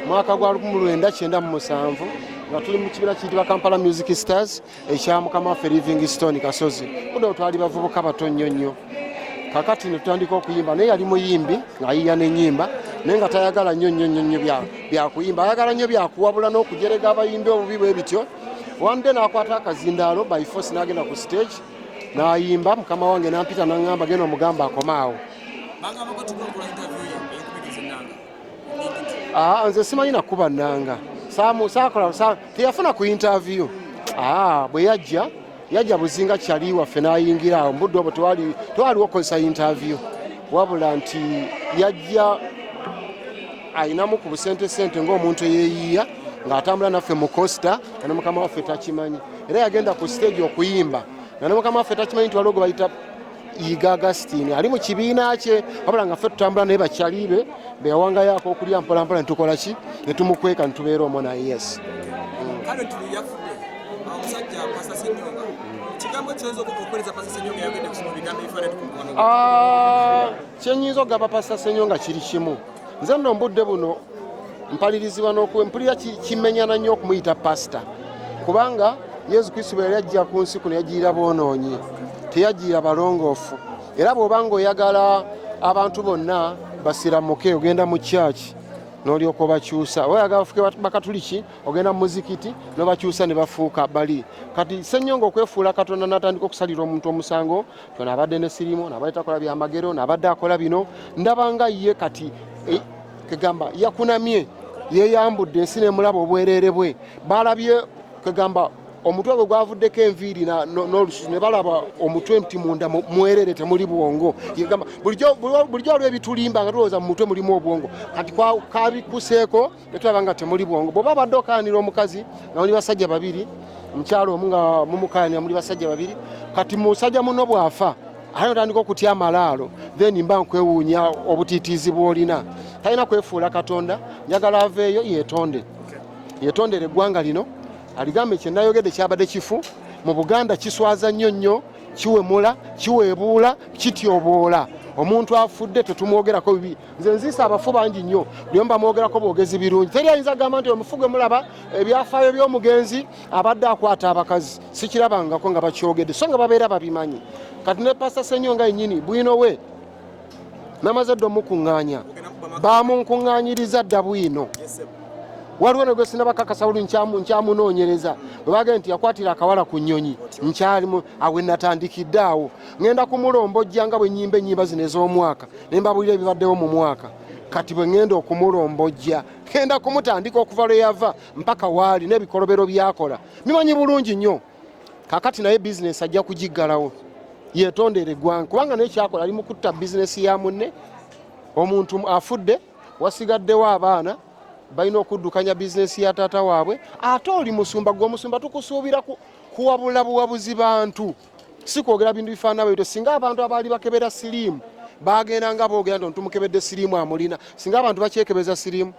Mwaka gwa 1997 nga tuli mu kibiina kiyitibwa Kampala Music Stars ekya mukama waffe Livingstone Kasozi. Budde twali bavubuka bato nnyo nnyo. Kakati ne tutandika okuyimba, naye yali muyimbi ng'ayiiya n'ennyimba, naye nga tayagala nnyo nnyo nnyo nnyo bya kuyimba, ayagala nnyo bya kuwabula n'okujerega abayimbi obubi bwe bityo. One day n'akwata akazindaalo by force n'agenda ku stage n'ayimba, mukama wange n'ampita n'aŋŋamba genda omugamba akome awo. Ah, nze simanyi nakuba nnanga, saakola, teyafuna ku interview. Ah, bwe yajja yajja buzinga kyali waffe n'ayingira awo mbudde obwo tewaliwo okukozesa interview, wabula nti yajja ayinamu ku busente sente ng'omuntu eyeeyiiya ng'atambula naffe mu costa nga ne mukama waffe takimanyi, era yagenda ku stage okuyimba nga ne mukama waffe takimanyi nti waliwo gwe bayita Yiga Augustine ali mu kibiina kye, wabula nga ffe tutambula naye bakyali be beyawangayo ak'okulya mpola mpola ne tukola ki ne tumukweka ne tubeera omwo naye. Yes. Kale tuli yafudde omusajja Pastor Ssenyonga, kigambo kyoyinza okuweereza Pastor Ssenyonga yayogedde ku bigambo ebifaananyi ku mukwano gwe? Ah, kyenyinza okugamba Pastor Ssenyonga kiri kimu, nze nno mbudde buno mpalirizibwa n'okumpulira kimenyana nnyo okumuyita pasita, kubanga Yesu Kristo bwe yali ajja ku nsi kuno yagiira boonoonyi, teyagiira balongoofu. Era bw'oba ng'oyagala abantu bonna basiramuke, ogenda mu kyaki n'olyoka obakyusa. Oba oyagala bafuuke bakatuliki, ogenda mu muzikiti n'obakyusa ne bafuuka bali. Kati Ssenyonga okwefuula Katonda n'atandika okusalira omuntu omusango, tono abadde ne sirimu, nabadde takola byamagero, nabadde akola bino, ndaba nga ye kati kegamba yakunamye, yeyambudde ensi nemulaba obwereere bwe. Balabye kegamba omutwe gwe gwavuddeko enviiri n'olususu, ne balaba omutwe nti munda mwerere temuli bwongo. Yegamba bulijjo waliwo ebitulimba nga tulowooza mu mutwe mulimu obwongo, kati kabikuseeko ne tulaba nga temuli bwongo. Bw'oba abadde okaanira omukazi nga muli basajja babiri, omukyalo omu nga mumukaanira muli basajja babiri, kati musajja muno bw'afa ate otandika okutya amalaalo, then mba nkwewuunya obutiitiizi bw'olina. Talina kwefuula Katonda, njagala aveeyo yeetonde, yetondere eggwanga lino, aligambe kye nayogedde kyabadde kifu mu Buganda, kiswaza nnyo nnyo, kiwemula, kiweebuula, kityoboola. Omuntu afudde tetumwogerako bibi. Nze nziisa abafu bangi nnyo, buli omu bamwogerako bwogezi birungi. Teri ayinza kugamba nti omufu gwe mulaba ebyafaayo by'omugenzi abadde akwata abakazi, sikirabangako nga bakyogedde, so nga babeera babimanyi. Kati ne Pastor Ssenyonga yennyini bwino we namaze dda omukuŋŋaanya, bamunkuŋŋaanyiriza dda bwino. Waliwo ne gwe sinabakakasa buli nkyamunoonyereza, bwe bagenda nti yakwatira akawala ku nnyonyi, nkyalimu awe natandikidde awo, ŋŋenda kumulombojja nga bwe nnyimba ennyimba zino ez'omwaka ne mbabuulira ebibaddewo mu mwaka. Kati bwe ŋŋenda okumulombojja, ŋŋenda kumutandika okuva lwe yava mpaka waali n'ebikolobero byakola bimanyi bulungi nnyo. Kakati naye bizinesi ajja kugiggalawo, yetondere eggwanga, kubanga naye kyakola ali mu kutta bizinesi ya munne. Omuntu afudde, wasigaddewo abaana balina okuddukanya bizinesi ya taata waabwe, ate oli musumba. Gwe omusumba tukusuubira kuwabula buwabuzi bantu, si kwogera bintu bifaanana bwebityo. Singa abantu abaali bakebera siriimu bagenda nga boogera nti tumukebedde siriimu amulina, singa abantu bakyekebeza siriimu.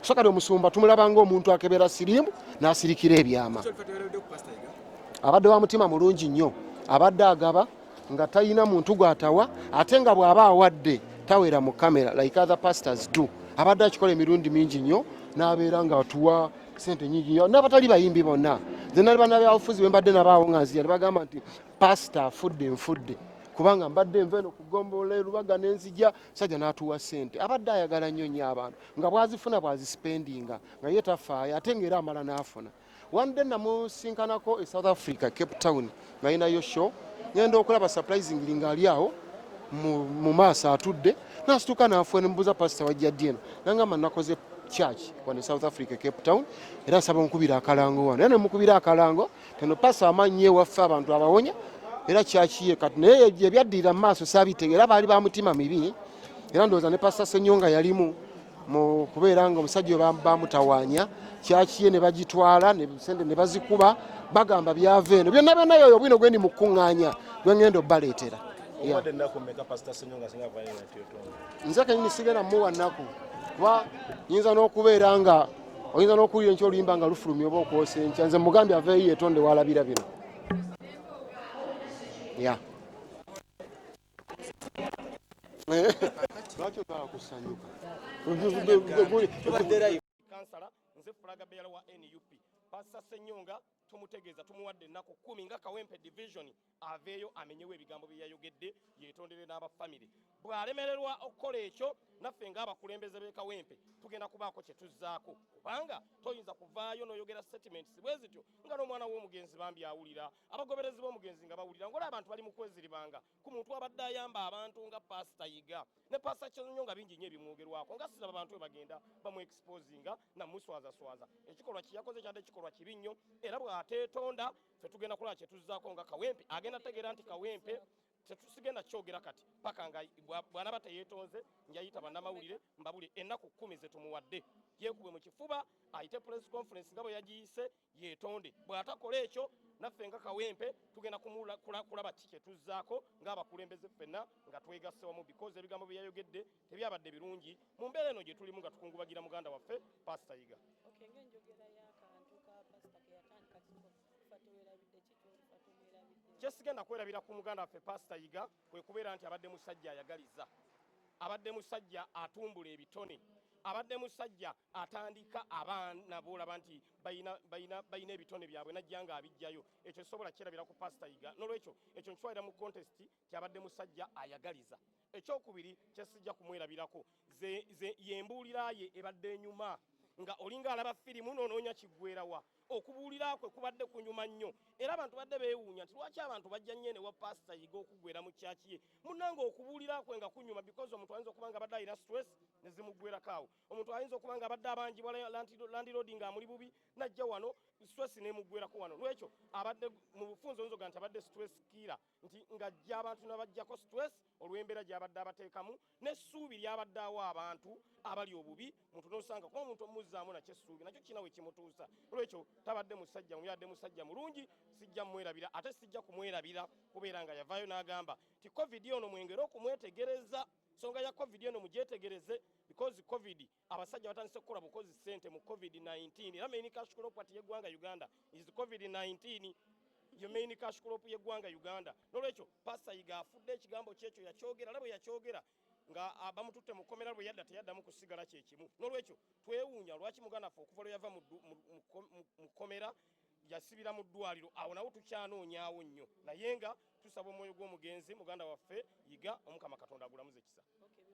So kati omusumba tumulaba ng'omuntu akebera siriimu n'asirikira ebyama. Abadde wa mutima mulungi nnyo, abadde agaba nga talina muntu gw'atawa, ate nga bw'aba awadde tawera mu kamera like other pastors do. Abadde akikola emirundi mingi nnyo n'abeera ng'atuwa sente nyingi nnyo n'abatali bayimbi bonna. Nze nali bannabyabufuzi bwe mbadde nabaawo nga nzija ne bagamba nti pasita afudde, nfudde, kubanga mbadde nva eno kugombolola erubaga nenzija, sajja n'atuwa sente. Abadde ayagala nnyo nnyo abantu, nga bw'azifuna bw'azisipendinga nga ye tafaayo, ate ng'era amala n'afuna. One day namusinkanako e South Africa, Cape Town, nalinayo show, ngenda okulaba surprisingly ng'ali awo mu maaso atudde, nasituka n'afuwe, nemubuuza pasita wajja ddi eno, nangamba nakoze church wano e South Africa, Cape Town, era nsaba onkubira akalango wano. Era nemukubira akalango teno pasita amanyi ewaffe abantu abawonya, era church ye. Kati naye ebyaddirira mu maaso saabitegeera, baali ba mutima mibi, era ndowooza ne Pasita Ssenyonga yalimu mu kubeera nga omusajja we bamutawaanya kyaki ye ne bagitwala sente ne bazikuba, bagamba byava eno byonna byonna. Yoyo bwino gwendi mu kukuŋŋaanya gwe ŋŋenda obbaleetera. Nze kenyini sigenda muwa nnaku, kuba nyinza n'okubeera nga oyinza n'okuwulira enkya oluyimba nga lufulumya oba okwosa enkya. Nze mugambye aveeyo yetonde walabira bino. Yeah. Lwaki ogala kusanyuka? kansala, nze flag bearer wa NUP. Pastor Senyonga tumutegeeza, tumuwadde ennaku 10 nga Kawempe Division, aveeyo amenyewo ebigambo bye yayogedde, yeetondere n'abafamire. Bw'alemererwa okukola ekyo, naffe ng'abakulembeze b'e Kawempe tugenda kubaako kye tuzzaako, kubanga toyinza kuvaayo n'oyogera statements bwe zityo nga n'omwana w'omugenzi bambi awulira, abagoberezi b'omugenzi nga bawulira, ng'oli abantu bali mu kweziribanga ku muntu abadde ayamba abantu nga Pasita Yiga ne Pasita Senyonga. Bingi nnyo ebimwogerwako nga siraba bantu we bagenda bamu exposinga namuswazaswaza. Ekikolwa kyeyakoze kyadde kikolwa kibi nnyo, era bw'ateetonda, ffe tugenda kulaba kye tuzzaako nga Kawempe. Agenda tegeera nti Kawempe tetusigenda kyogera kati paka nga bw'anaba teyeetonze. Njayita bannamawulire mbabule ennaku 10 ze tumuwadde, yeekube mu kifuba, ayite press conference nga bwe yagiyise, yeetonde. Bw'atakola ekyo, naffe nga Kawempe tugenda kulaba ki kye tuzzaako ng'abakulembeze ffenna nga twegasse wamu, because ebigambo bye yayogedde tebyabadde birungi mu mbeera eno gye tulimu nga tukungubagira muganda waffe Pasita Yiga. Okay, ng'enjogera y'akantu ka pasita ke yatandika, tufa tewerabidde ki kyolifa tomwerabidde? Kyesigenda kwerabira ku muganda waffe Pasita Yiga kwe kubeera nti abadde musajja ayagaliza, abadde musajja atumbula ebitone, abadde musajja atandika abaana boolaba nti balina ebitone byabwe najja nga abijjayo. Ekyo sobola kyerabira ku Pasita Yiga. Nolwekyo ekyo nkitwalira mu context ti abadde musajja ayagaliza. Ekyokubiri kyesijja kumwerabirako, yembuulira ye ebadde enyuma nga olinga alaba firimu noonoonya kiggwerawa. Okubuulira kwe kubadde kunyuma nnyo, era abantu badde beewuunya nti lwaki abantu bajja nnyo ene wa Pasita Yiga okuggwera mu kyaki ye. Munnange, okubuulira kwe nga kunyuma, because omuntu ayinza okuba nga abadde alina stress ne zimuggwerako awo. Omuntu ayinza okuba nga abadde abanjibwa landlord ng'amuli bubi, najja wano stress nemuggwerako wano. Lwekyo abadde mu bufunze oyinza okuga nti abadde stress killer, nti ng'ajja abantu n'abaggyako stress olw'embeera gy'abadde abateekamu n'essuubi ly'abadde awa abantu abali obubi. Muntu n'osanga kuba omuntu omuzzaamu nakyo essuubi nakyo kina we kimutuusa. Olwekyo tabadde musajja mubi, abadde musajja mulungi, sijja mwerabira. Ate sijja kumwerabira kubeera nga yavaayo n'agamba nti COVID ono mwengere okumwetegereza, nsonga ya COVID eno mugyetegereze, because COVID abasajja batandise kukola bukozi ssente mu COVID-19, era main cash crop ati yeggwanga Uganda is COVID-19, yo main cash crop yeggwanga Uganda. Nolwekyo Pasita Yiga afudde, ekigambo kyekyo yakyogera, era bwe yakyogera nga bamututte mu kkomera, bwe yadda teyaddamu kusigala kyekimu. Nolwekyo twewuunya lwaki muganda ffe okuva lwe yava mu kkomera yasibira mu ddwaliro. Awo nawo tukyanoonyaawo nnyo, naye nga tusaba omwoyo gw'omugenzi muganda waffe Yiga, Omukama Katonda agulamuze ekisa. Okay.